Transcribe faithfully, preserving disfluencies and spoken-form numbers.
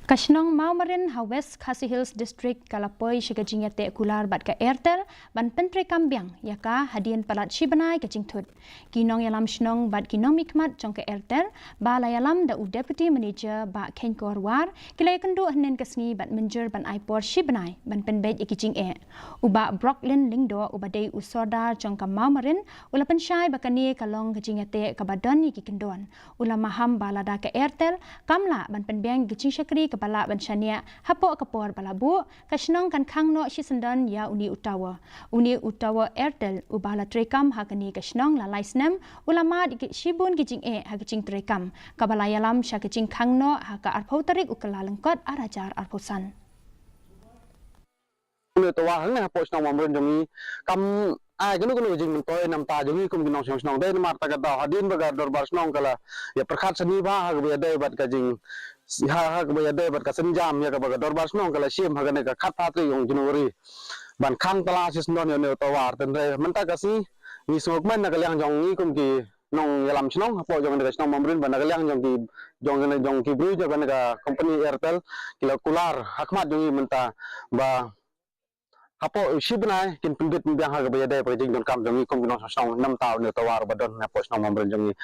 Ka shnong Mawmarin ha West Khasi Hills District ka la poi sha ka jingïateh kular bad ka Airtel ban pyntreikam biang ïa ka hadien palat shi bnai ka jingthut. Ki nongïalam shnong bad ki nongmihkhmat jong ka Airtel ba la ïalam da u Deputy Manager Bah Kheiñkor War ki la ïakynduh hynnin ka sngi bad mynjur ban ai por shi bnai ban pynbeit ïa ki jingeh. U Bah Brocklyn Lyngdoh uba dei u sordar jong ka Mawmarin u la pynshai ba kane ka long ka jingïateh kaba don ïa ki kyndon. U la maham ba lada ka Airtel kam lah ban pynbiang ïa ki jingshakri kaba lah ban shaniah hapoh ka por ba la buh, ka shnong kan khang noh shisyndon ïa une u tower. Une u tower Airtel uba la treikam ha kane ka shnong la lai snem u la mad ïa ki shibun ki jingeh ha ka jingtreikam kaba la ïalam sha ka jingkhang noh ha ka arphew tarik u Kyllalyngkot ar hajar arphew san. Une u tower hangne hapoh shnong Mawmarin jong ngi kam ai kano kano ka jingmyntoi na bynta jong ngi kum ki nongshong shnong, dei namar kata ka daw hadien ba ka dorbar shnong ka la ïapyrkhat shane bha ha kaba ïadei bad ka jing ha ha kaba ïadei bad ka sienjam ïa kaba ka dorbar shnong ka la shim ha kane ka khatphra tarik jong January ban khang tala shisyndon ïa une u tower. Hynrei mynta ka sngi ngi sngewkmen na ka liang jong ngi kum ki nongïalam shnong hapoh jong kane ka shnong Mawmarin ba na ka liang jong ki jong kane jong ki briew jong kane ka company Airtel ki la kular ha khmat jong ngi mynta ba hapoh shi bnai kin pynbit pynbiang ha kaba ïadei bad ka jingdonkam jong ngi kum ki nongshong shnong na bynta une u tower ba don hapoh shnong Mawmarin jong ngi.